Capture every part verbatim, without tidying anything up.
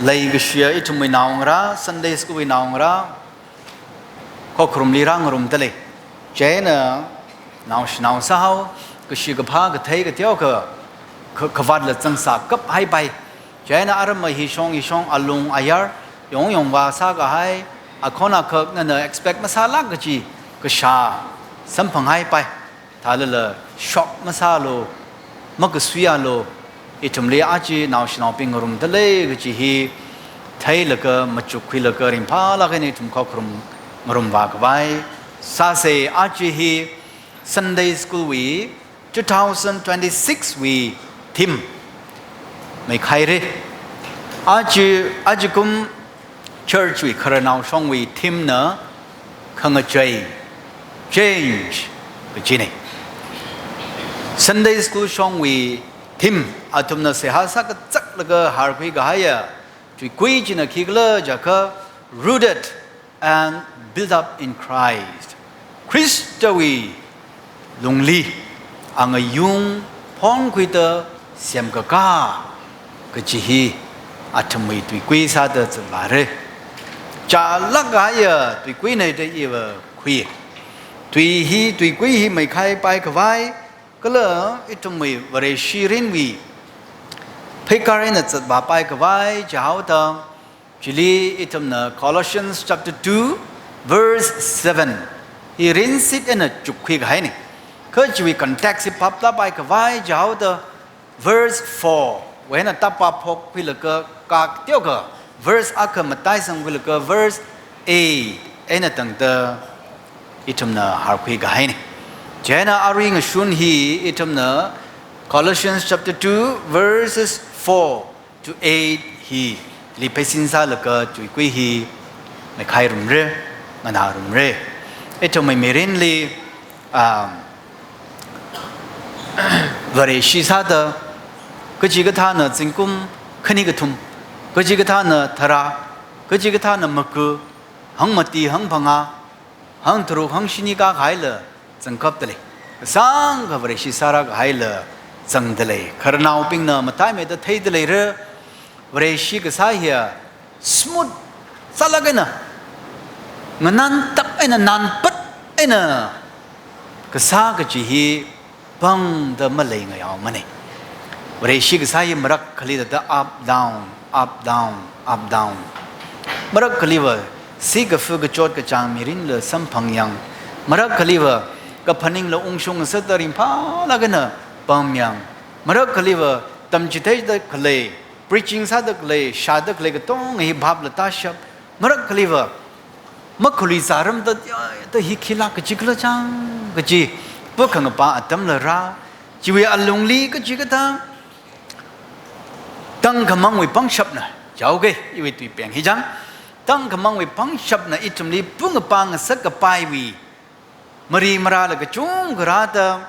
Leikashiya ithumwui naongarā, Sunday School wui naongarā, khokharumli rāngarumda lei. Chieina naoshinao sāhao, kashi kaphā kathei kateokha, kha-, khavātla zangsā kaphaipai. Chieina aramma hishong hishong alung ayar, yongyongva sākahai, akhon akhak nana expect masālāk kachi, kashā samphanghaipai. Thālala shock masālu, makasuialu, ithumli aja naoshinaobing ngarumda lei kachi hi theilaga machukkhuilaga ringphālāk eina ithum khokharum ngarumvā khavai sāsa. Aja hi Sunday School wui two thousand twenty-six wui theme meikhaira. Aja, ajakum church wui khararnao shongwui theme na khangachei, change, kachina. Sunday School shongwui theme athumna seihā sākazaklaga harkhuikahaiya tuikui china khikhala jiakha, rooted and built up in Christ. Khristawui lungli angayung phonkhuida semkakā kachi hi athumwui tuikui sāda zatvāra. Chālāk kahaiya tuikuina da iva khui. Tui hi, tuikui hi meikhaipai khavai, kala ithumwui Vareshi mirinwui pheikar eina zatvāpai khavai jihaoda, chili ithumna Colossians chapter two, verse seven hi rinsit eina chukkhui kahaina. Kha chiwui context hi phaptāpai khavai jihaoda, verse four wui eina tapa phokkhuilaga kak teokha, verse akha mataisangkhuilaga verse eight eina tangda ithumna harkhui kahaina. Chieina arui ngashun hi ithumna Colossians chapter two, verses four to eight hili pheisin sālaga tuikui hi meikhairumra, nganārumra. Ithumwui mirinli, um, Vareshi sāda, kachikathāna zingkum khani kathum, kachikathāna tharā, kachikathāna maga, hangmati, hangphangā, hangtharuk, hangshini kākahaila zangkapda lei. Kasāngkha Vareshi sārākahaila zangda lei. Khararnaobingna mataimeida theida leira. Vareshi kasā hiya smooth sālāk eina, nganantak eina, nanpat eina kasā kachi hi pangda maleingayaomana. Vareshi kasā hi marakkhali thāda up, down, up, down, up, down. Marakhaliva sikafu kachot kachāng mirinla samphangyang. Marakhaliva kaphaningla ungshung ngasakda ringphālāk eina pamyang. Marakhaliva tamchitheida khalei, preaching sāda khalei, shāda khalei katonga hi bhapla tāshap. Marakhaliva makhalui zāramda, ya, ta hi khilāk kachi khala chang kachi pakhangapa atamla rā. Chiwui alungli kachikathā tangkhamangwui pangshapna, jihaoga, iwui tuipeng hi chang, tangkhamangwui pangshapna ithumli pungapa ngasak kapaiwui mari marāla kachungkha rāda,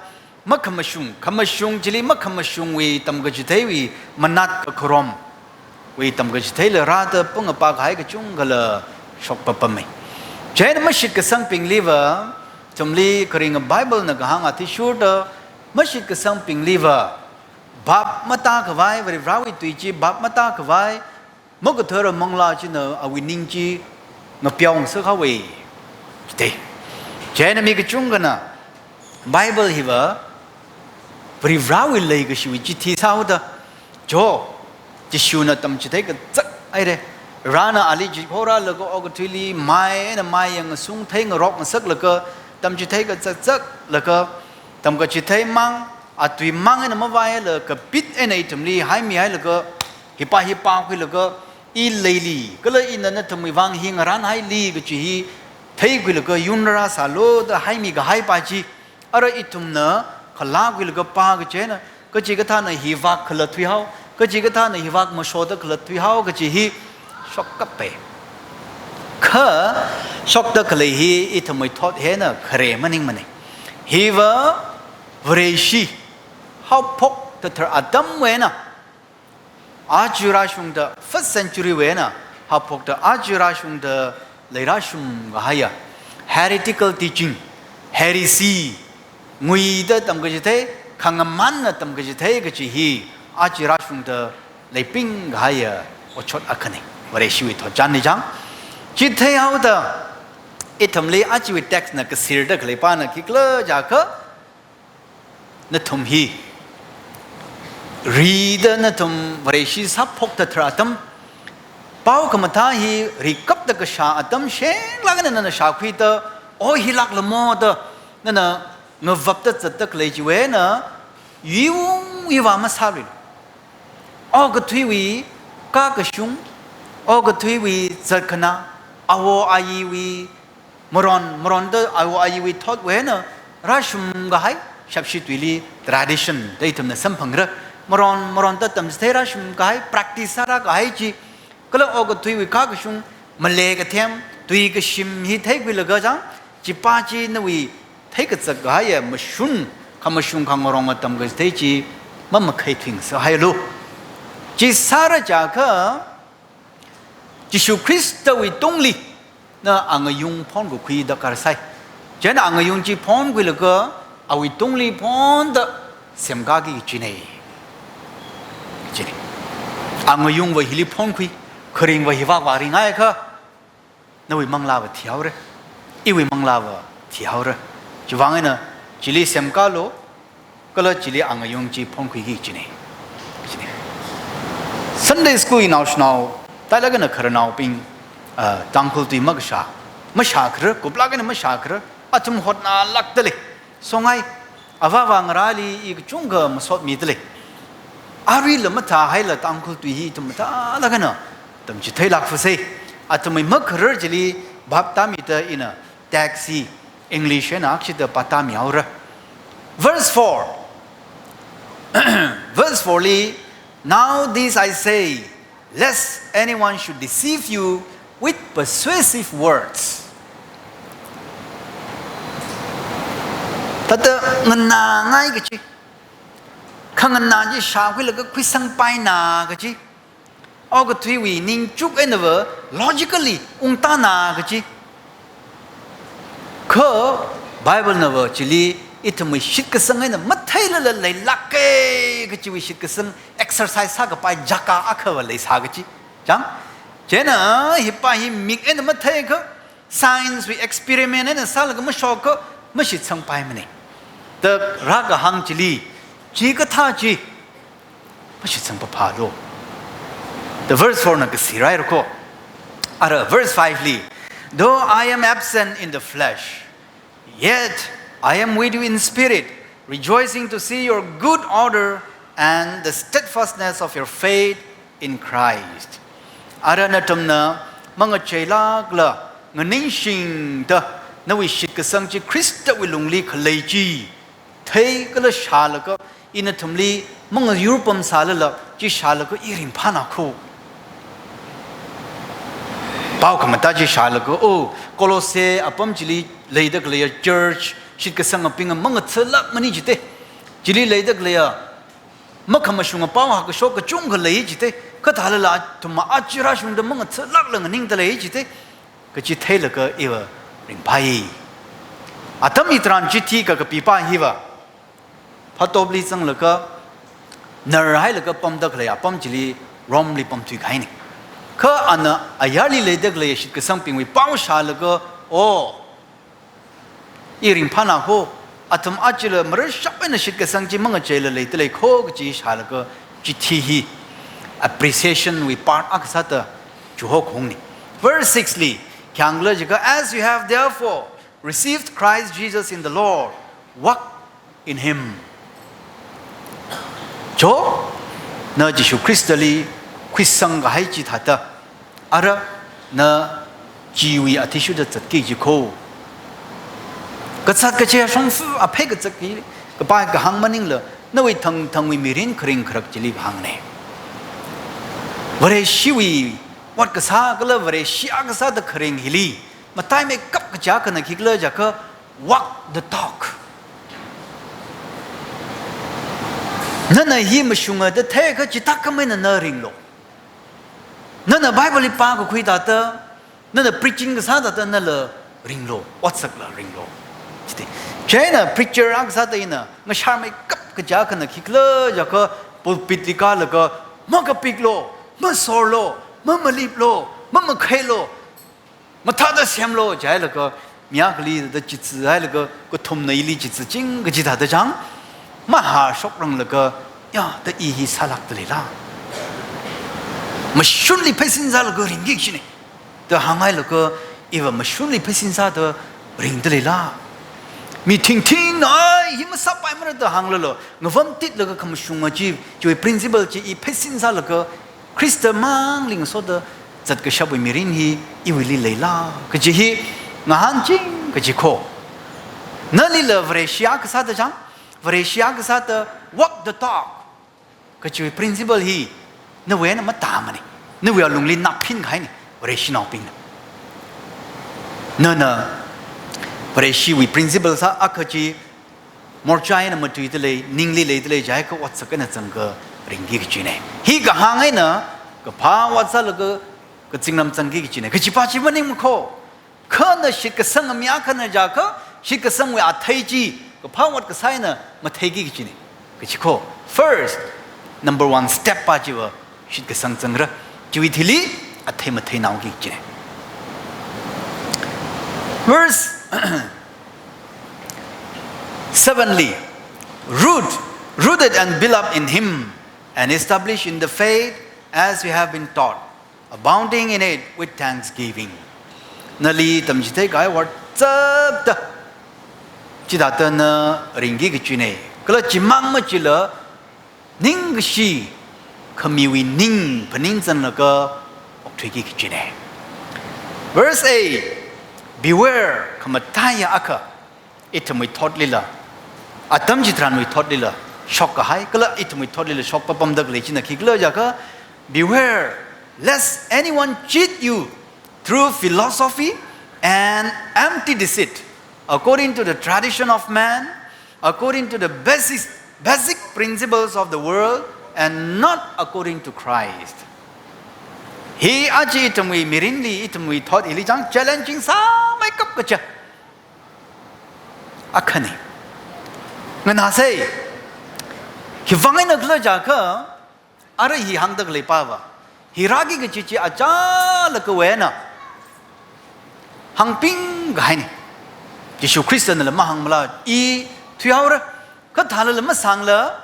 makhamashung, khamashung chili makhamashungwui tamkachitheiwui manat kakharomwui tamkachitheila rāda pungapa kahai kachungkhala shokpapama. Chieina mashitkasangbingliva, ithumli kharinga Bible na kahāng athishurda, mashitkasangbingliva bhap matākhavai, Varivarāwui tui chi bhap matākhavai, makathara manglā china awui ning chi ngapeongasak haowa, jida. Chieina mi kachungkhana Bible hiva Varivarāwui leikashiwui chithi sāhaoda, jo, Jishuna tamchithei kazak haira. Varena ali chihoraklaga okathuili mai eina mai yang ngasung theingarok ngasaklaga, tamchithei kazakzaklaga, tamkachithei mang, atui mang eina mavailaga, bit eina ithumli haimihailaga, hipa hipa khuilaga, I leili, kala ina nathumwui vang hi ngarānhaili kachi hi theikhuilaga yunra sālu da haimi kahaipa chi, ara ithumna khalā khuilaga pā kachi eina, kachikathāna hivāk khalatthui hao, kachikathāna hivāk mashoda khalatthui hao kachi hi shokkapai. Kha shokda khalei hi ithumwui thot hi eina khare maningmana. Hiva Vareshi haophok tathar atamwui eina, aja rāshungda first century wui eina haophokda aja rāshungda leirāshum kahaiya heretical teaching, heresy, nguida tamkachithei, khangamanna tamkachithei kachi hi aja rāshungda leiping kahaiya otshot akhana. Vareshiwui thotchanna chang. Chi theihaoda, ithumli ajawui text na kasirda khaleipana khikhala jiakha, nathum hi rida nathum Vareshi sāphokda tharan atam, pao khamathā hi rikapda kashā atam shenglāk eina nana shākhuida, o hilākla mo da nana ngavapda zatda khalei chiwui eina, yuiwui vang masālu. Okathuiwui kakashung, okathuiwui zatkhanā, awo ayiwui maron, maronda awo ayiwui thotwui eina rāshum kahai, shapshi tuili tradition da ithumna samphangra. Maron, maronda tamchithei rāshum kahai, practice sārā kahai chi, kala okathuiwui kakashung, malei kathem, tui kashim hi theikhuilaga chang, chipa chi nawui theikazak kahaiya mashun, khamashung khangarong atam kachithei chi, mamakhai thing sāhailu. Chi sāra jiakha, Jishu Khristawui tungli na angayung phonkakhui darkar sai. Chieina angayung chi phonkhuilaga awui tungli phonda semkaki kachina. China. Angayungva hili phonkhui, kharingva hi vāvā ringhaiakha, nawui manglāva thihaora, iwui manglāva thihaora. Chiwui vang eina chili semkalu, kala chili angayung chi phonkhuiki kachina. China. Sunday school inaoshinao, tailāk eina khararnaobing, ah, Tangkhul tui makashā, mashākharar, kuplāk eina mashākharar, athum hotnalākda lei. Songai, avāva ngarāli i kachungkha masotmida lei. Aruila mathāhaila Tangkhul tui hi ithum mathālāk eina tamchitheilākfasai. Athumwui makharar chili bhap tāmida ina text hi English eina akshida pātāmihaora. Verse four. Verse four li, "Now this I say, lest anyone should deceive you with persuasive words." Thāda nganāngai kachi, khanganā chi shākhuilaga khuisangpaina kachi, okathuiwui ningchuk einava logically ungtāna kachi. Kha Bible nava chili ithumwui shitkasang eina matheilala leilāka kachiwui shitkasang exercise sākapai jaka akhava leisā kachi. Chang, chieina hipa hi mik eina matheiakha, science wui experiment eina sālaga mashokakha, mashitsangpaimana. Da rākahāng chili, chikathā chi, mashitsangpaphālu. Da verse four na kasirai rako. Ara verse five li, "Though I am absent in the flesh, yet I am with you in spirit, rejoicing to see your good order and the steadfastness of your faith in Christ." Ara nathumna mangacheilākla nganingshingda nawui shitkasang chi Khristawui lungli khalei chi thei kala shālaga, ina nathumli mangayur pamsālala, chi shālaga i ringphāna kho. Pao khamatā chi shālaga, o, Colossae apam chili leida khaleiya church, shitkasangabing mangathalākmana jite. Chili leida khaleiya makhamashunga pao hākashok kachungkha lei jite. Kha thālala athumva achi rāshungda mangathalākla nganingda lei jite. Kachi theilaga iva ringphai. Atam hitharan chithi kakapipa hiva phatopli zanglaga, narhailaga pamda khalei apam chili Rome li pamthui kahaina. Kha ana ayarli leida khalei shitkasangbingwui pao shālaga, o, i ringphāna kho, athum achila marashap eina shitkasang chi mangacheila leida lei kho kachi shālaga chithi hi appreciation wui part akha sāda chuhokhaungna. Verse six li, khi hāngkhala jiakha, "As you have therefore received Christ Jesus in the Lord, walk in him." Cho, na Jishu Khristali khuisang kahai chithāda, ara na chiwui athishurda zatki kaji kho. Kazat kachei shongfa aphei kazat ki, kapai kahāng maningla, nawui thangthangwui mirin kharing kharak chili kahāngna. Vareshiwui ot kasā kala Vareshi akha sāda kharing hili, mataimeikap kaja akhana khikhala jiakha, walk the talk. Nana hi mashunga da theiakha chithākhamei eina na ringlu. Nana Bible li pākakhui thāda, nana preaching kasā thāda nala ringlu, otsakla ringlu. Chithāda, chieina preacher akha sāda ina ngasharmeikap kaja akhana khikhala jiakha pulpit li kālaga, makapiklu, masorlu, Mamaliplu, mamakhailo, mathāda semlu, jilaga, mi akhali da chitsi, jilaga, kathumna ili chitsi ching, kaji thāda chang, mahāshokranglaga, ya, da i hi sālākda leila. Mashunli pheisin sālaga ringki kajina. Da hānghailaga, iva mashunli pheisin sāda ringda leila. Mi thingthingna, ai, hi masāpaimara da hānglala, ngavamtitlaga khamashunga chi, chiwui principle chi i pheisin sālaga, Khrista mangli ngasoda zatkashapwui mirin hi iwuili leila, kaji hi ngahānching kaji kho. Nalila Vareshi akha sāda chang, Vareshi akha sāda walk the talk kajiwui principle hi nawui eina matāmana. Nawui alungli naphin kahaina, Vareshinaobingna. Nana Vareshiwui principle sā akha chi morchai eina matuida lei, ningli leida lei, jiakha otsak eina zangkha ringki kajina. Hi kahāng eina, kaphā ot sālaga, kazingram zangki kajina. Kajipa chi maningmakho. Kha na shitkasang mi akhana jiakha, shitkasangwui athei chi, kaphā ot kasā eina matheiki kajina. Kaji kho. First, number one step pa chiva, shitkasang zangra. Chiwui thili, athei matheinaoki kajina. Verse sevenly, root, rooted and built up in him, and established in the faith as you have been taught, abounding in it with thanksgiving. Nali tamchithei kahai otsak da, chithāda na ringki kajina. Kala chimang machila, ningkashi khamiwui ning phaningchānlaga okthuiki kajina. Verse eight, beware, khamataiya akha, ithumwui thotlila, atam chitharanwui thotlila, shokkahai, kala ithumwui thotlila shokpapamda khalei china khikhala jiakha, beware, lest anyone cheat you through philosophy and empty deceit, according to the tradition of man, according to the basic, basic principles of the world, and not according to Christ. Hi aja ithumwui mirinli, ithumwui thot hili chang challenging sāmeikap kaja akhana. Nganāsei, khiwui vang eina khala jiakha, ara hi hāngda khalei pava, hi rāki kaji chi achālakhawui eina hāngping kahaina. Jishu Khristana la mahāngmala, i thuihaora, kha thālala masangla,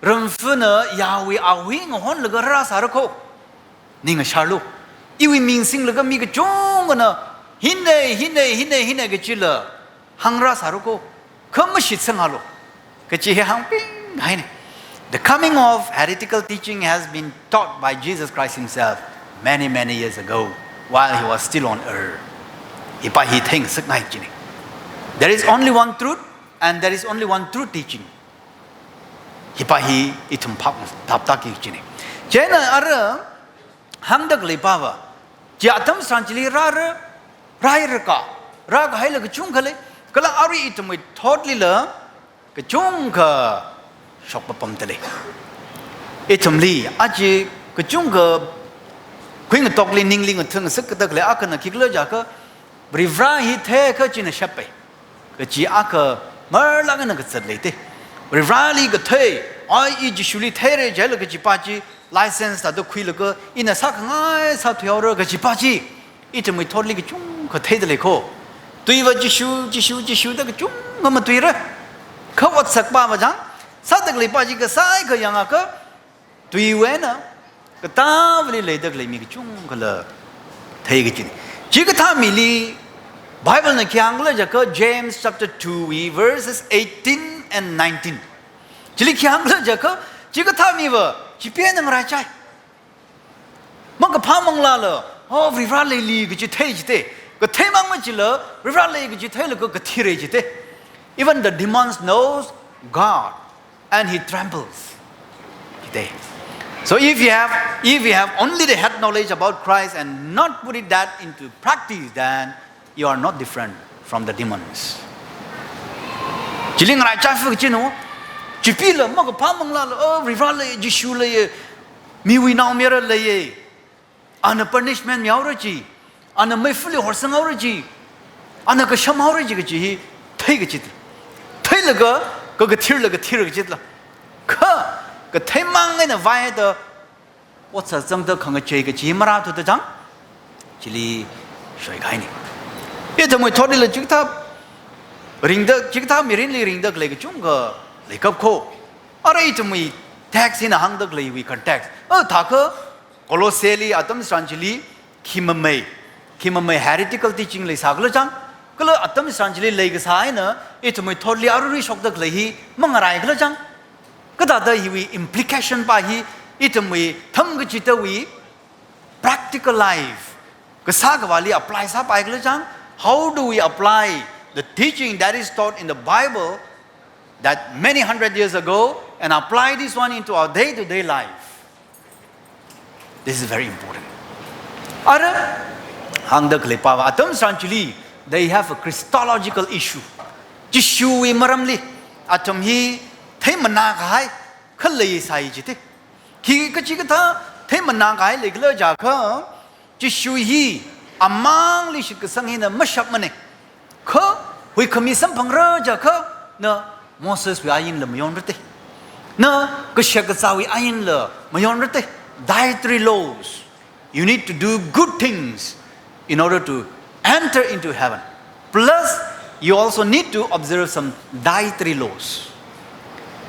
ramfana yāwui awui ngahonlaga rāsāra kho. Ning ngasharlu. Iwui ming singlaga mi kachungkhana, hina, hina, hina, hina kajila, hāngrāsāra kho. Kha mashitsanghalu. Kaji hi hāngping haina. The coming of heretical teaching has been taught by Jesus Christ himself many, many years ago while he was still on earth. Hipa hi theingasakngai kajina. There is only one truth and there is only one true teaching. Hipa hi ithum phap, phaptāki kajina. Chieina ara hāngda khalei pava, chi atam tharan chili rāra, rāiraka, rākahaila kachungkha lei, kala arui ithumwui thotlila kachungkha shokpapamda lei. Ithumli aja kachungkha khuingatokli ningli ngathang ngasakda khalei akhana khikhala jiakha, Varivara hi theiakha china shappai kaji akha marlāk eina kazat leite. Varivarali kathei, ai i Jishuli theira jila kajipa chi, license thāda khuilaga, ina sākhangai sāthuihaora kajipa chi, ithumwui thotli kachungkha theida lei kho. Tuiva Jishu, Jishu, Jishu da kachungkha matuira. Kha otsak pava chang, sāda khaleipa chi kasai kha yangakha, tuiwui eina, katāvali leida khalei mi kachungkhala thei kajina. Chikathā mili, Biblena khi hāngkhala jiakha James chapter two wui verses eighteen and nineteen. Chili khi hāngkhala jiakha, chikathā miva, chipee eina ngaraichai. Makaphā manglāla, oh, Varivara leili kaji thei jite. Kathei mang machila, Varivara lei kaji theilaga kathira jite. Even the demons knows God and he trembles. Jite. So if you have, if you have only the head knowledge about Christ and not put it that into practice, then you are not different from the demons. Chili ngaraichaifa kajina, chipeela makaphā manglāla, oh, Varivara lei, Jishu lei, miwui naomayara lei, ana punishment mihaora ji, ana meifali horsanghaora ji, ana kashamhaora ji kaji hi thei kajit. Theilaga, kakathirla kathir kajitla. Kha, kathei mang eina vaida, otsak zangda khangachei kachi marāthuda chang, chili shoikahaina. Ithumwui thotlila chikathā ringda, chikathā mirinli ringda khalei kachungkha leikap kho. Ara ithumwui text hina hāngda khaleiwui context. A thākha Colossae li atam tharan chili khimamei, khimamei heretical teaching leisā khala chang, kala atam tharan chili leikasā eina ithumwui thotli arui shokda khalei hi mangarai khala chang. Kathāda hiwui implication pa hi ithumwui thangkachidawui practical life, kasā khavāli apply sāpai khala chang. How do we apply the teaching that is taught in the Bible that many hundred years ago and apply this one into our day-to-day life? This is very important. Ara hāngda khalei pava atam tharan chili, they have a Christological issue. Jishuwui maramli athum hi theimana kahai khalei sāi jite. Khi kachikathā theimana kahai lei khala jiakha, Jishu hi amangli shitkasang hina mashapmana. Kha huikhami samphangra jiakha, na Moseswui ainla mayonrate. Na kashak kazāwui ainla mayonrate. Dietary laws. You need to do good things in order to enter into heaven. Plus, you also need to observe some dietary laws.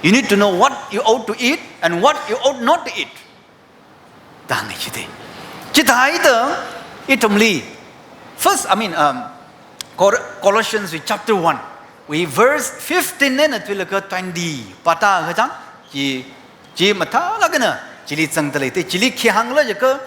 You need to know what you ought to eat and what you ought not to eat. Dang chite. Chithāda ithumli, first, I mean, um, Cor-, Colossians wui chapter one wui verse fifteen eina thuilaga twenty pata kachang, chi, chi mathālāk eina chili zangda leite. Chili khi hāngla jiakha,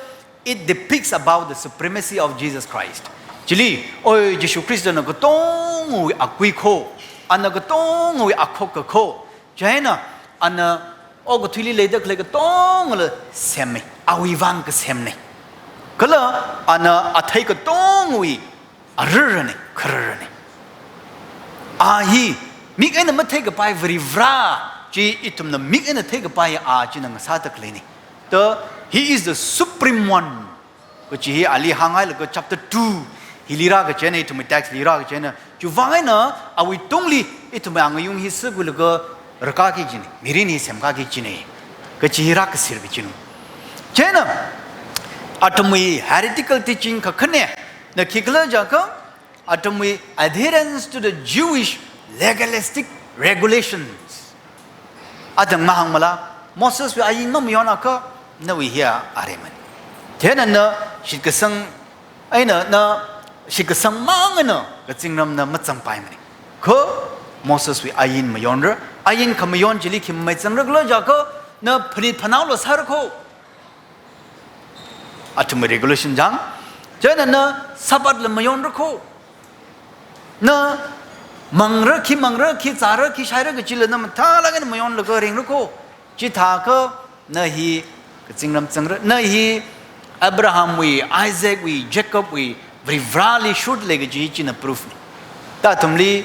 it depicts about the supremacy of Jesus Christ. Chili, oi, Jishu Khristana katongawui akui kho, ana katongawui akhok kakho, chieina ana okathuili leida khalei katongala semmi, awui vang kasemna. Kala ana athei katongawui ararane, khararane. A hi mik eina matheikapai Varivara, chi ithumna mik eina theikapai a china ngasāda khaleina. The, he is the supreme one. Kachi hi ali hānghailaga chapter two hili rākachi eina, ithumwui text li rākachi eina, chiwui vang eina awui tungli ithumwui angayung hi sākhuilaga rākaki kajina, mirin hi semkaki kajina. Kachi hi rākasir kajina. Chieina athumwui heretical teaching kakhane, na khikhala jiakha, athumwui adherence to the Jewish legalistic regulations. Adang mahāngmala, Moseswui ain mamayon akha, nawui hi a areman. Chieina na shitkasang, eina na shitkasang mang eina kazingram na mazangpaimana. Kha Moseswui ain mayonra, ain khamayon chili khi mazangra khala jiakha, na phanit phanaola sāra kho. Athumwui regulation chang. Chieina na Sabbath la mayonra kho. Na mangra, khi mangra, khi zāra, khi shaira kachila na mathālāk eina mayonlaga ringra kho. Chithākha na hi kazingram zangra, na hi Abrahamwui, Isaacwui, Jacobwui Varivarali shurda lei kaji china proof na. Ta athumli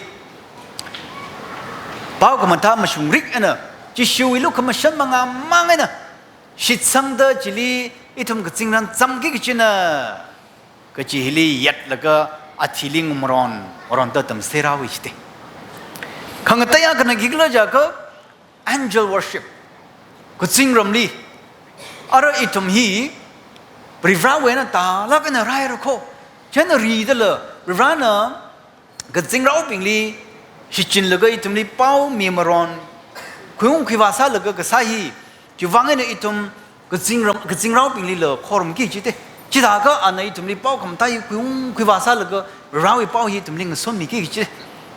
pao khamathā mashungrik eina, Jishuwui lukhamashan mangā mang eina shitsangda chili ithum kazingram zangki kajina, kachi hili yatlaga athili ngamaron, maronda tamsera wi chite. Khangateiya akhana khikhala jiakha angel worship. Kazingramli ara ithum hi Varivarawui eina tālāk eina rāhaira kho. Chieina ridala Varivarana kazingraobingli shichinlaga ithumli pao mimaron, khuiung khuivā sālaga kasā hi, chiwui vang eina ithum kazingram, kazingraobinglila khorumki kajite. Chithākha ana ithumli pao khamathā hi khuiung khuivā sālaga Varivarawui pao hi ithumli ngasonmiki kaji.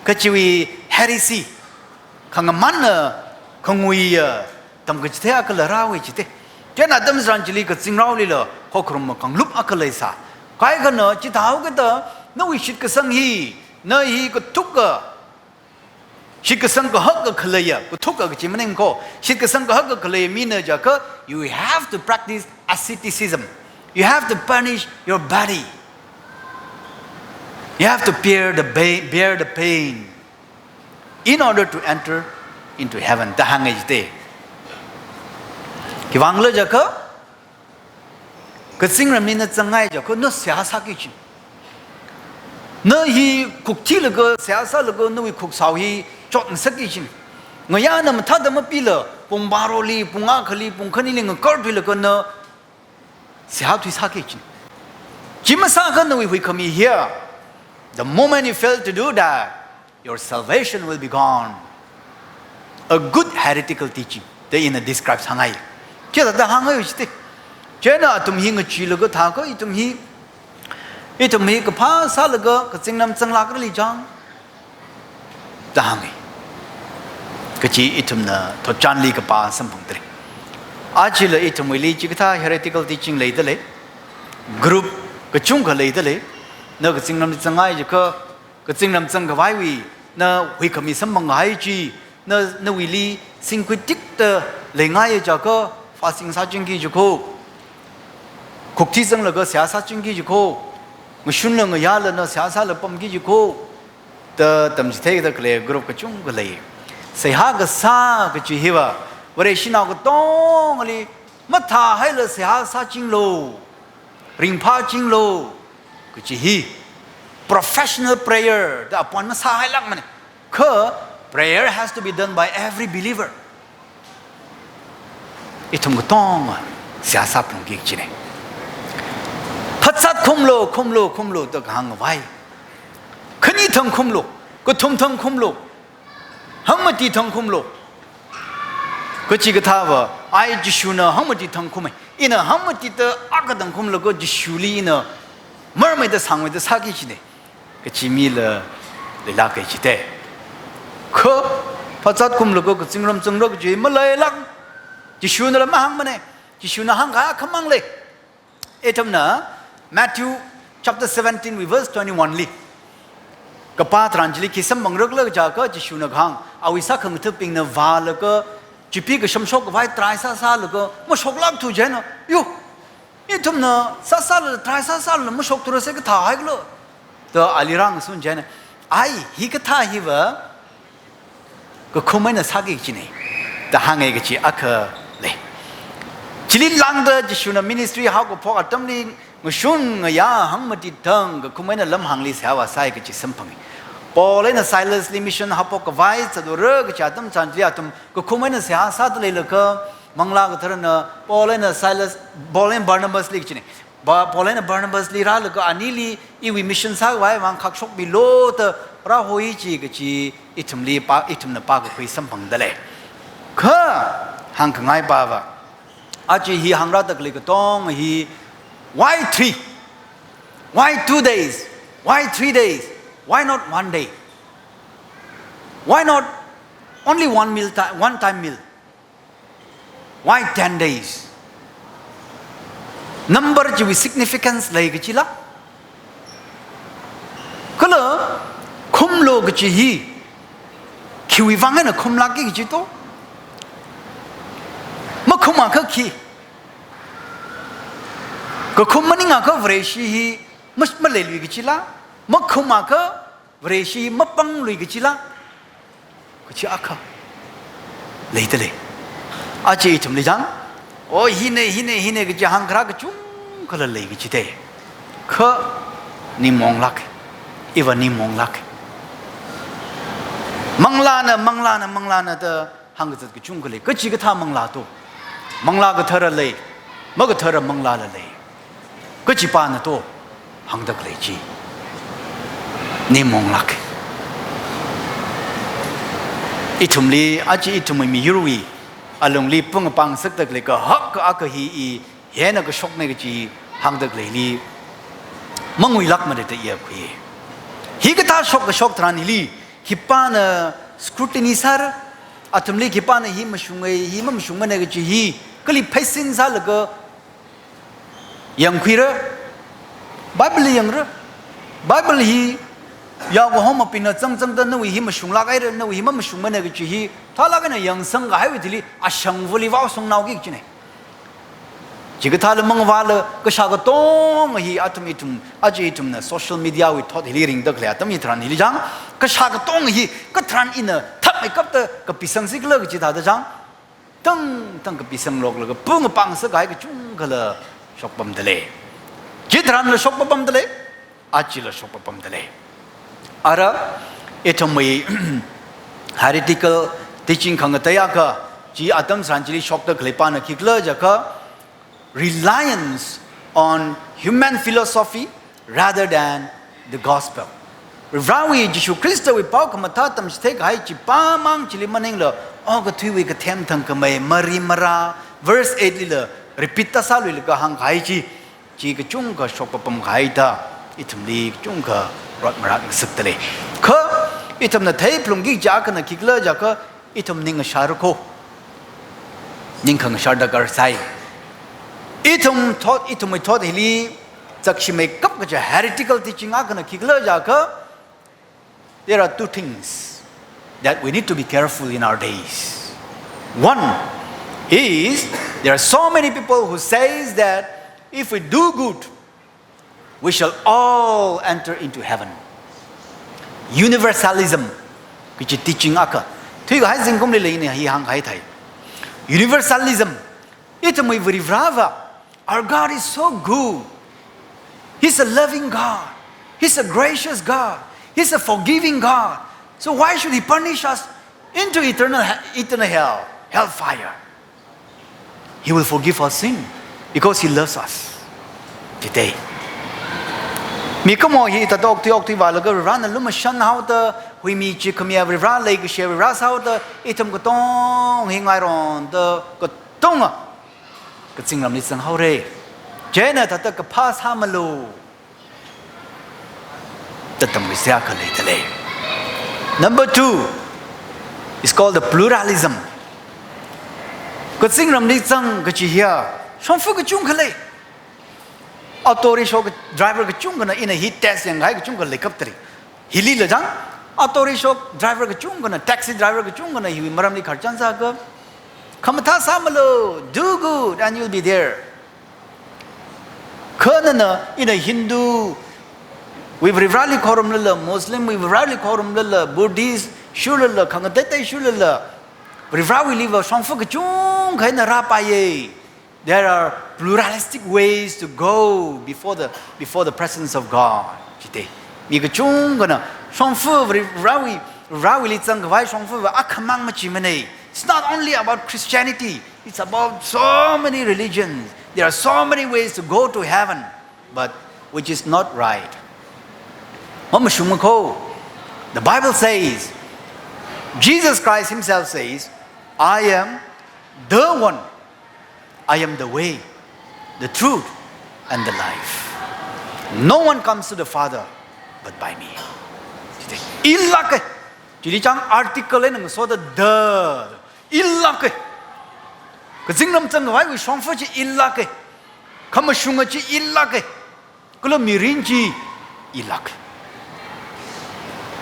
Kachiwui heresy, khangamanna, khanguiya tamkachithei akhala rāhaowa chite. Chieina atam tharan chili kazingraolila khokharum makānglup akha leisā. Kaikhana chithāhaokida nawui shitkasang hi, na hi kathuka, shitkasang kahaka khaleiya, kathuka kachi maningkho, shitkasang kahaka khaleiya mina jiakha, you have to practice asceticism. You have to punish your body. You have to bear the pain, bear the pain in order to enter into heaven. Da hānga jite. Khiwui vangla jiakha, kazingramli na zangngai jiakha, na seihā sāki kajina. Na hi khuk thilaga, seihā sālaga, nawui khuksao hi chotngasakki kajina. Ngayā na mathāda mapila, pung baroli, pung akhali, pung khanili ngakarthuilaga na Seihā tui sāki kajina. Chi masākha nawui huikhami hi, the moment you fail to do that, your salvation will be gone. A good heretical teaching da ina describe sāngai. Chithāda hāngai chite. Chieina athum hi ngacheelaga thākha ithum hi, ithum hi kaphā sālaga kazinglam zanglākrali chang da hāngai. Kachi ithumna thotchanli kapā samphangdalei. Achila ithumwuili chikathā heretical teaching leidalei. Group kachungkha leidalei. Na kazinglamli zangngai jiakha, kazinglam zangkhavaiwui na huikhami samphang kahai chi, na, nawuili singkhuitikda leingai jiakha, fasting sāchingki jiakha, khukthui zanglaga seihā sāchingki jiakha, ngashunla ngayāla na seihā sāla pamki jiakha, da tamchitheida khalei group kachungkha lei. Seihā kasā kachi hiva, Vareshinao katongali mathāhaila seihā sāchinglu, ringphāchinglu kachi hi professional prayer da apong masāhailākmana. Kha prayer has to be done by every believer. Ithum katonga seihā sāphalungki kajina. Phazat khumlu, khumlu, khumlu da kahāngkhavai. Khani thang khumlu, kathum thang khumlu, hangmati thang khumlu. Kachikathāva, ai Jishuna hangmati thang khummai. Ina hangmatida akha thang khumlaga Jishuli ina marmeida sāngmeida sāki kajina kachi mila leilāka chite. Kha phazat khumlaga kazinglam zangra kaji maleilāk. Jishunala mahāngmana. Jishuna hāngkha khamang lei. Ithumna Matthew chapter seventeen wui verse twenty-one li kapā tharan chili khi samphangra khala jiakha Jishuna kahāng, awui sākhangathabingna vālaga, chipi kashamshok khavai try sāsālaga mashoklākthu chieina, yo, ithumna sāsāla try sāsāla mashokthura se kathāhaikhala da ali rāngasun chieina, ai, hikathā hiva kakhum eina sāki kajina da hānga kachi akha lei. Chili lāngda Jishuna ministry haokaphok atamli ngashun ngayā hangmati thang kakhum eina lamhāngli seihā vāsai kachi samphangi. Paul eina Silasli mission haophok khavai zatura kachi atam tharan chili athum kakhum eina seihā sāda leilakha, Manglā Katharana Paul eina Silas, Paul eina Barnabasli kajina. Ba, Paul eina Barnabasli rālaga anili iwui mission sākhavai vang khakshokmilu da rāhoi chi kachi ithumli pā, ithumna pākakhui samphangdalei. Kha hāngkhangai pava, aja hi hāngrāda khalei katonga hi, why three? Why two days? Why three days? Why not one day? Why not only one meal ti-, one time meal? Why ten days? Number chiwui significance lei kachila? Kala khumlu kachi hi khiwui vang eina khumlākki kachi to? Makhumākha khi? Kakhum maningākha Vareshi hi ma-, maleilui kachila? Makhumākha Vareshi mapanglui kachila? Kachi akha leidalei. Aja ithumli chang, o, hina, hina, hina kachi hāngkharā kachungkhala lei kachite. Kha ning maonglāk. Iva ning maonglāk. Manglāna, manglāna, manglāna da hāngkazat kachungkha lei. Kachikathā manglā to? Manglā Kathara lei, makathara manglāla lei. Kachipāna to hāngda khalei chi? Ning maonglāk. Ithumli, aja ithumwui miyurwui alungli pung apāng ngasakda khalei kahak akha hi i hieina kashokna kachi hāngda khaleili manguilākmara da iya khui. Hikathā shok kashok tharan hili khipāna scrutiny sāra, athumli khipāna hi mashunga, hi mamashungmana kachi hi kali pheisin sālaga yangkhuira, Bible li yangra. Bible hi yaokahomabingna zangzangda nawui hi mashunglāk haira, nawui hi mamashungmana kachi hi thālāk eina yangsang kahaiwui thili ashangvali vaosangnaoki kachina. Chikathāla mangavāla kashā katonga hi athum ithum, aja ithumna social media wui thot hili ringda khalei atam hitharan hili chang, kashā katonga hi katharan ina thakmeikapta kapisangsi khala kachi thāda chang, tangtang kapisangloklaga pung apāng ngasak kahai kachungkhala shokpamdalei. Chitharanla shokpapamdalei. Ajala shokpapamdalei. Ara, ithumwui heretical teaching khangatei akha, chi atam tharan chili shokda khaleipana khikhala jiakha, reliance on human philosophy rather than the gospel. Varivarawui Jishu Khristawui pao khamathā tamchithei kahai chipāmang chili maningla, okathuiwui kathem thangkhamei, mari mara, verse eight lila repeat tāsāluilaga hāngkahai chi, chi kachungkha shokpapam kahai da, ithumli kachungkha rot marak ngasakdalei. Kha, ithumna theiphalungki kaji akhana khikhala jiakha, ithum ning ngashāra kho. Ning khangashār darkar sai. Ithum thot, ithumwui thot hili zakshi meikap kaja heretical teaching akhana khikhala jiakha, there are two things that we need to be careful in our days. One is, there are so many people who says that if we do good, we shall all enter into heaven. Universalism kaji teaching akha. Thuikahai zingkumlila ina hi hāngkahai thai. Universalism. Ithumwui Varivarava, our God is so good. He's a loving God. He's a gracious God. He's a forgiving God. So why should He punish us into eternal he-, eternal hell, hellfire? He will forgive our sin because He loves us. Chithei. Mikumo hi thāda okthui okthuivālaga Varivarana lumashan haoda, huimi chi khamiya Varivara leikashi Varivara sāhaoda, ithum katong hi ngaironda katonga kazingramli zanghaora. Chieina thāda kaphā sāmalu da tamkhuisa khalei dalei. Number two is called the pluralism. Kazingramli zang kachi hiya shongfa kachungkha lei. Auto rickshaw ka-, driver kachungkhana ina hi test yanghai kachungkha leikaptari. Hilila jang, auto rickshaw driver kachungkhana, taxi driver kachungkhana hiwui maramli khararchan sākha, khamathā sāmalu, do good and you'll be there. Kha nana, ina Hindu wui Varivarali khorumlala, Muslim wui Varivarali khorumlala, Buddhist shurlala, khangateitei shurlala, Varivarawuiliva shongfa kachungkha eina rāpaiya. There are pluralistic ways to go before the, before the presence of God. Chithei. Mi kachungkhana shongfa Varivarawui, Varivarawuili zangkhavai shongfava akhamang machimana. It's not only about Christianity. It's about so many religions. There are so many ways to go to heaven, but which is not right. Mamashungma kho. The Bible says, Jesus Christ Himself says, "I am the one. I am the way, the truth, and the life. No one comes to the Father but by me." Chithei. Ilāka. Chili chang article eina ngasoda the. Ilāka. Kazingram zangkhavaiwui shongfa chi ilāka. Khamashunga chi ilāka. Kala mirin chi ilāka.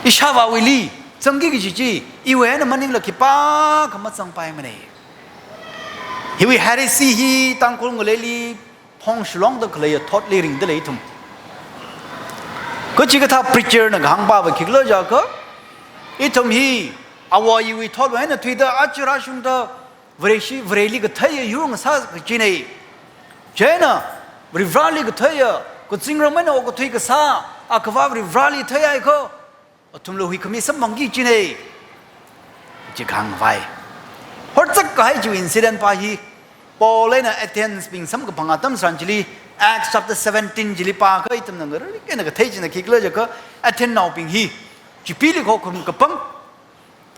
Ishāvāwuili zangki kaji chi, iwui eina maningla khipākha mazangpaimana. Hiwui heresy hi Tangkhul ngaleili phongshulongda khaleiya thotli ringda lei ithum. Kachikathā preacher na kahāngpava khikhala jiakha, ithum hi āwo āyiwui thotwui eina thuida aja rāshungda Vareshi, Vareli katheiya yur ngasā kajina. Chieina, Varivarali katheiya, kazingram eina okathui kasā, akhava Varivarali theihaiakha, athumla huikhami samphangki kajina. Chi kahāngvai. Horzak kahai chi incident pa hi, Paul eina Athens bing samkaphang atam tharan chili, Acts chapter seventeen chili pākha ithumna ngarik eina kathei china khikhala jiakha, Athens naobing hi, chipili khokharum kapang,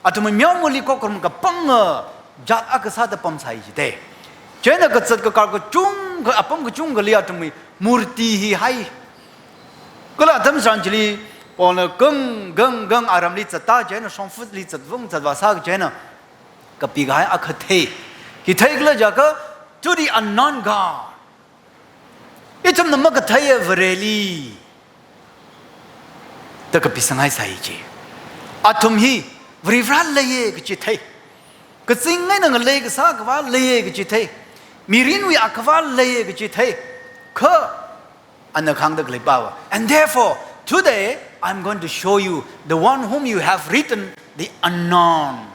athumwui meomali khokharum kapanga jat akha sāda pamsai chithei. Chieina kazat kakar kachungkha, apam kachungkhali athumwui murti hi hai. Kala atam tharan chili, Paulna gang, gang, gang aramli zatta chieina, shongfali zatvung zatvā sā chieina, kapikahai akha thei. Khi theikhala jiakha, to the unknown God. Ithumna makatheiya Vareli da kapisanghaisai chi. Athum hi Varivara leiya kachi thei. Kazing eina ngalei kasā akhava leiya kachi thei. Mirinwui akhava leiya kachi thei. Kha ana kahāngda khalei pava. And therefore, today, I'm going to show you the one whom you have written the unknown.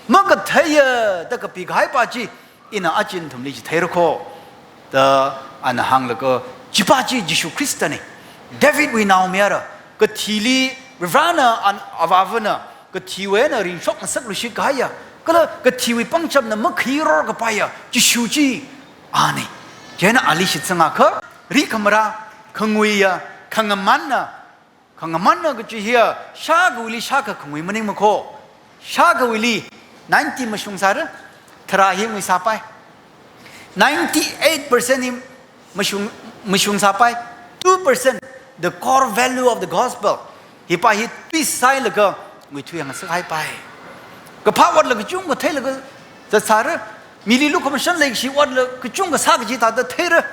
Makatheiya da kapikahai pa chi, ina aja nathumli chitheira kho, da ana hānglaga, chi pa chi Jishu Khristana. Davidwui naomayara, kathili, Varivarana an avāvana, kathiwui eina ringshok ngasakluishit kahaiya, kala kathiwui pangchamna makhuiror kapaiya, Jishu chi ana. Chieina ali shitsangakha, rikhamara, khanguiya, khangamanna, khangamanna kachi hiya, shākhawuili shākha khangui maningmakho. Shākhawuili ninety mashungsāra, tharā hi nguisāpai. Ninety-eight percent hi mashung, mashungsāpai. Two percent, the core value of the gospel. Hipa hi twisailaga nguithui hāngsakhaipai. Kaphā otla kachungkha theilaga zatsāra, mili lukhamashan leikashi otla kachungkha sākaji thāda theira.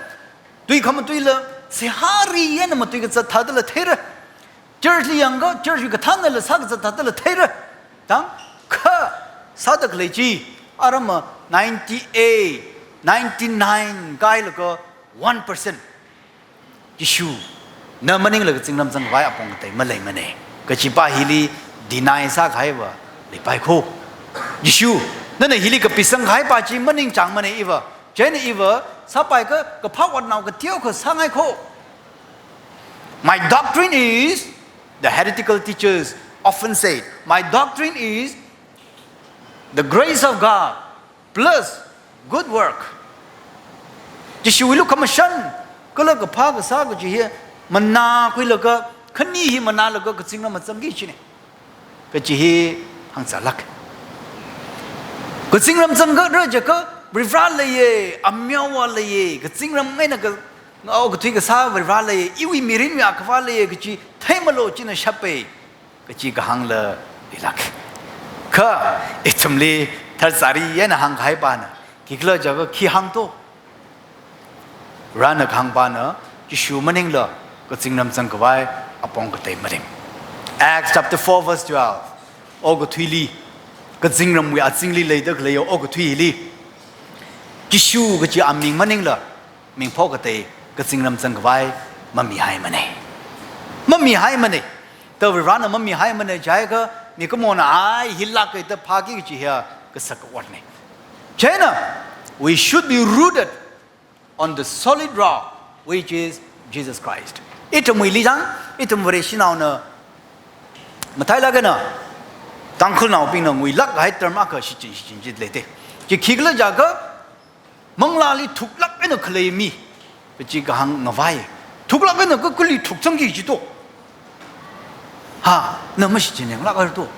Tui khamatuila, seihā ri eina matui kazat thādala theira. Church li yangakha, church wui kathānnala sākazat thādala theira. Tang, kha sāda khalei chi, aramma ninety-eight, ninety-nine kailaga one percent. Jishuna maningla kazingram zangkhavai apong katei maleimana. Kachipa hili deny sākahaiva leipaikho. Jishu, nana hili kapisangkahaipa chi maningchāngmana iva. Chieina iva, sāpaikha, kaphā otnao kateokha sāngaikho. My doctrine is, the heretical teachers often say, "My doctrine is the grace of God plus good work." Jishuwui lukhamashan, kala kaphā kasā kachi hi, manākhuilaga, khani hi manālaga kazingram mazangki kachina. Kachi hi hāngzālāk. Kazingram zangkhala jiakha, Varivara leiya, ameowa leiya, kazingram eina ka, okathui kasā Varivara leiya, iwui mirinwui Akhavā leiya, kachi theimalu china shapa, kachi kahāngla leilāk. Kha, ithumli tharzari eina hāngkahaipana, khikhala jiakha khi hāngto. Varena kahāngpana, Jishu maningla kazingram zangkhavai apong katei maning. Acts chapter four verse twelve. Okathuili, kazingramwui azingli leida khaleiya okathuili, Jishu kachi aming maningla, mingpho katei kazingram zangkhavai mamihaimana. Mamihaimana. Kha Varena mamihaimana jiakha, mikumona ai hilāka da phāki kachi hiya kasak otna. Chieina, we should be rooted on the solid rock, which is Jesus Christ. Ithumwuili jang, ithum Vareshinaona, matailāk eina, Tangkhulnaobingna nguilākkahai term akha shichin shichin chi leite. Chi khikhala jiakha, manglāli thuklāk eina khalei mi, kachi kahāng ngavai. Thuklāk eina ka kali thukzangki jito. Ha, na mashichinyanglākra to.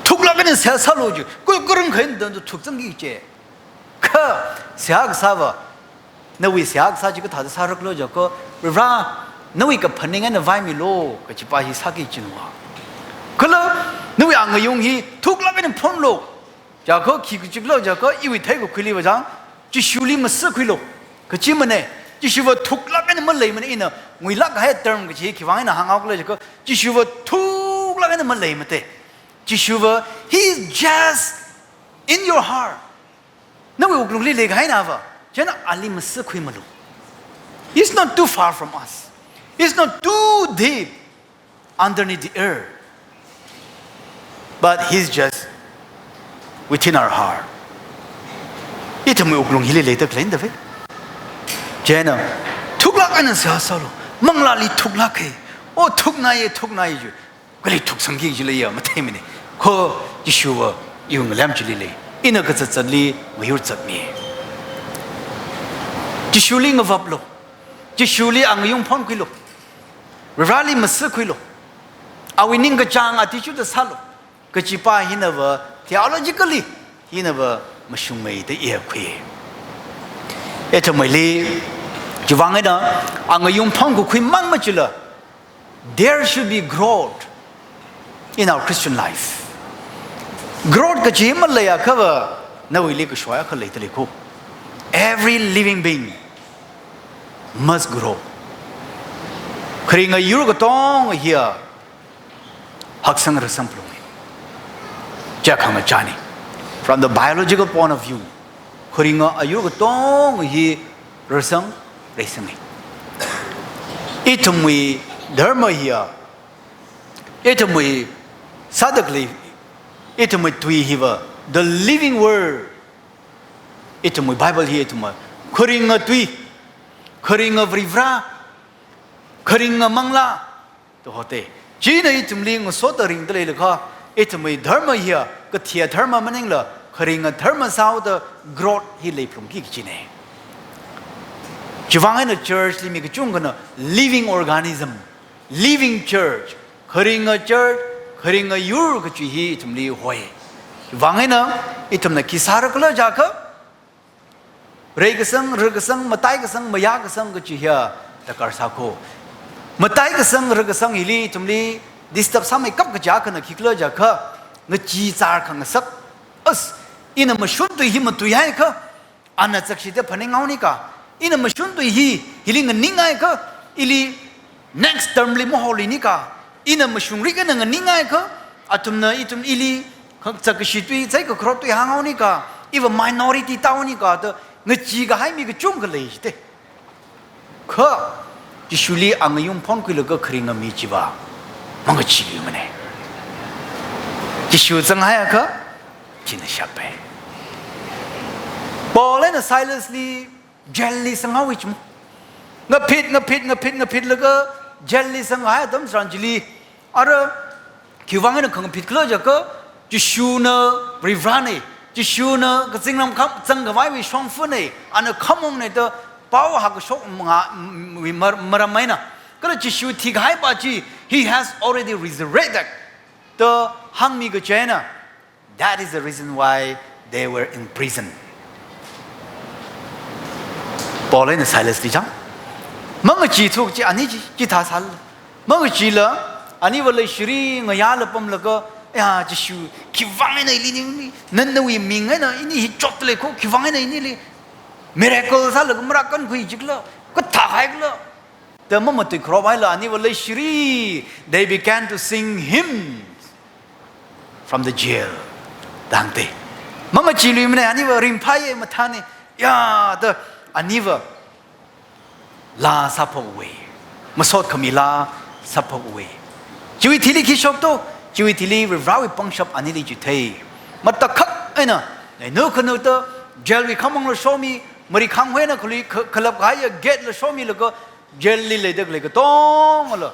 Thuklāk eina seihā sālu ji, kala kharing kharing dan thukzangki kachi. Kha, seihā kasāva, nawui seihā kasā chi kathāda sārakhala jiakha, Varivara, nawui kaphaning eina vaimilu, kachipa hi sāki kachina. Kala, nawui angayung hi thuklāk eina phonlu. Jiakha khi kachikhala jiakha, iwui theikakhuiliva jang, Jishuli masi khuilu. Kachimana, Jishuva thuklāk eina maleimana ina, nguilākkahai term kachi hi khiwui vang eina hānghaokhala jiakha, Jishuva thuklāk eina maleimate. Jishuva, he is just in your heart. Nawui wuklungli leikahainava, chieina ali masi khuimalu. He's not too far from us. He's not too deep underneath the earth. But he's just within our heart. Ithumwui wuklung hili leida khaleina dave. Chieina, thuklāk eina seihā sālu. Manglāli thuklāka. O thuknaiya, thuknaiya ji. Kali thuksangki kaji leiya, matheimana. Kha Jishuva iwui ngalem chili lei. Ina kazatzatli ngayur zatmi. Jishuli ngavaplu. Jishuli angayung phonkhuilu. Varivarali masi khuilu. Awui ningkachāng athishurda sālu. Kachipa hinava theologically hinava mashungmeida iya khui. Ithumwuili, chiwui vang eina, angayung phongkakhui mang machila, there should be growth in our Christian life. Growth kachi maleiakhava, nawuili kashoi akha leida leiko. Every living being must grow. Kharinga yur katonga hiya haksang rasang phalunga. Chi khangachāna. From the biological point of view, kharinga ayur katonga hi rasang, rasanga. Ithumwui dharma hiya, ithumwui sādakli, ithumwui tui hiva, the living word. Ithumwui Bible hi ithumwui kharinga tui, kharinga Varivara, kharinga manglā da hote. China ithumli ngasoda ringda leilakha, ithumwui dharma hiya kathia dharma maningla, kharinga dharma sāhaoda growth hi leiphalungki kachina. Chiwuivang eina church li mi kachungkhana living organism, living church, kharinga church, kharinga yur kachi hi ithumli hoi. Chiwuivang eina ithumna khi sāra khala jiakha, reikasang, rikasang, mataikasang, mayākasang kachi hiya darkar sāko. Mataikasang, rikasang hili ithumli disturb sāmeikap kajiakhana khikhala jiakha, ngachee char khangasak. As, ina mashun tui hi matuihaiakha, ana chakshida phaninghaonika. Ina mashun tui hi, hili nganinghaiakha, ili next term li mahaoluinika. Ina mashungrik eina nganinghaiakha, athumna ithum ili, kha-, chakkashi tui, chaikakharot tui hānghaonika. Iva minority tāhaonika, da ngachee kahai mi kachungkha lei jite. Kha, Jishuli angayung phonkhuilaga kharinga mi chiva mangacheeluimane. Jishu zanghaiakha, china shappai. Paul eina Silas li jail li sanghaowa chimo. Ngaphit, ngaphit, ngaphit, ngaphitlaga jail li sanghai atam tharan chili. Ara, khiwuivang eina khangaphit khala jiakha, Jishuna Varivarane, Jishuna kazingram kham zangkhavaiwui shongfane, ana khamongane da pao hākashok manga, m-, m-, mar-, maram eina. Kala Jishu thikahaipa chi, he has already resurrected, da hāngmi kachi eina. That is the reason why they were in prison. Paul eina Silas li chang. Mangacheethu chi ani chi, chithā sāla. Mangacheela, aniva leishiri ngayāla pamlaga, ya, Jishu, khiwuivang eina ili ni, nana nawui ming eina ini hi chotda leiko, khiwuivang eina inili miracle sālaga marākankhui jikhala, kathā haikhala. Da mamatuikharop haila aniva leishiri, they began to sing hymns from the jail. Da hāngte. Mangacheeluimane, aniva ringphāye mathāne. Ya, da aniva laa sāphokwe. Masot khami laa sāphokwe. Chiwui thili khi shokto, chiwui thili Varivarawui pangshap anili chithei. Matakhak eina, nainu khanuda, jail wui khamongla shomi, marikhang hoina khalui kha-, khalap kahaiya gate la shomilaga, jail li leida khalei katongla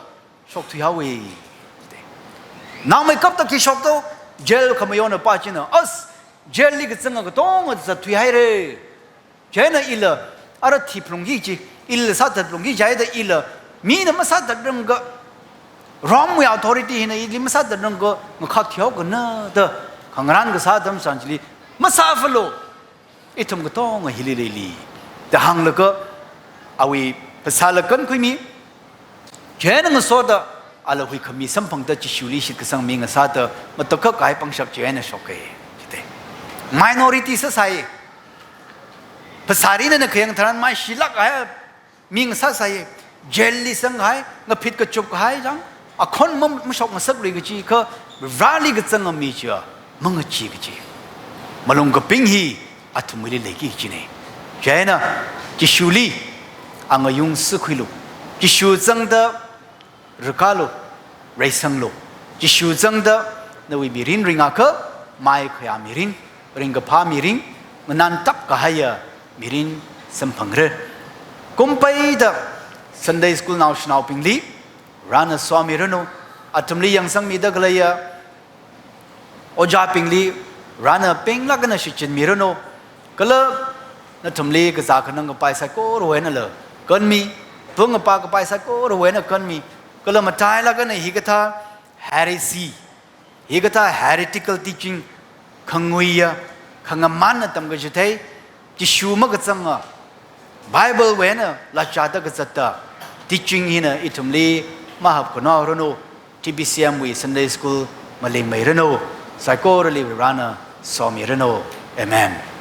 shokthuihaowe. Nangmeikapta khi shokto, jail khamayonapa china, as, jail li kazanga katonga zatthuihaire. Chieina ila, ara thiplungki chi, ila sāthatlungki jida ila, mina masāthatranga, Rome wui authority hina ili masāthatranga, ngakhak thihaokana da, khangarān kasā atam tharan chili, masāfalo, ithum katonga hili leili, da hānglaga, awui phasāla kankhuimi, chieina ngasoda, ala huikhami samphangda Jishuli shitkasang mi ngasāda, matakhak kahai pangshap chieina shoke. Chite. Minority sāsai. Phasārinana khayang tharan maishilāk kahai mi ngasāsai. Jail li sanghai, ngaphit kachup kahai chang, akhon ma-, mashok ngasaklui kachi kha, Vareli kazanga mi chiya mangachee kachi. Malung kaping hi athumwuili leiki kachine. Chieina, Jishuli angayung sikhuilu. Jishu zangda rikālu, reisanglu. Jishu zangda nawui mirin ringakha, maikhayā mirin, ringkaphā mirin, nganāntap kahaiya mirin samphangra. Kumpeida Sunday school naoshinaobingli, Varena somiranu, athumli yangsangmida khaleiya, ojābingli, Varena penglāk eina shichinmiranu, kala nathumli kazā khanang kapai saikorawui einala kanmi, pung apa kapai saikorawui eina kanmi, kala matailāk eina hikathā heresy, hikathā heretical teaching, khanguiya, khangamānna tamkachithei, Jishu makazanga, Bible wui eina lachāda kazatta teaching hina ithumli mahapkhanao ranu, T B C M wui Sunday School malingmeiranu, saikorali Varena somiranu. Amen.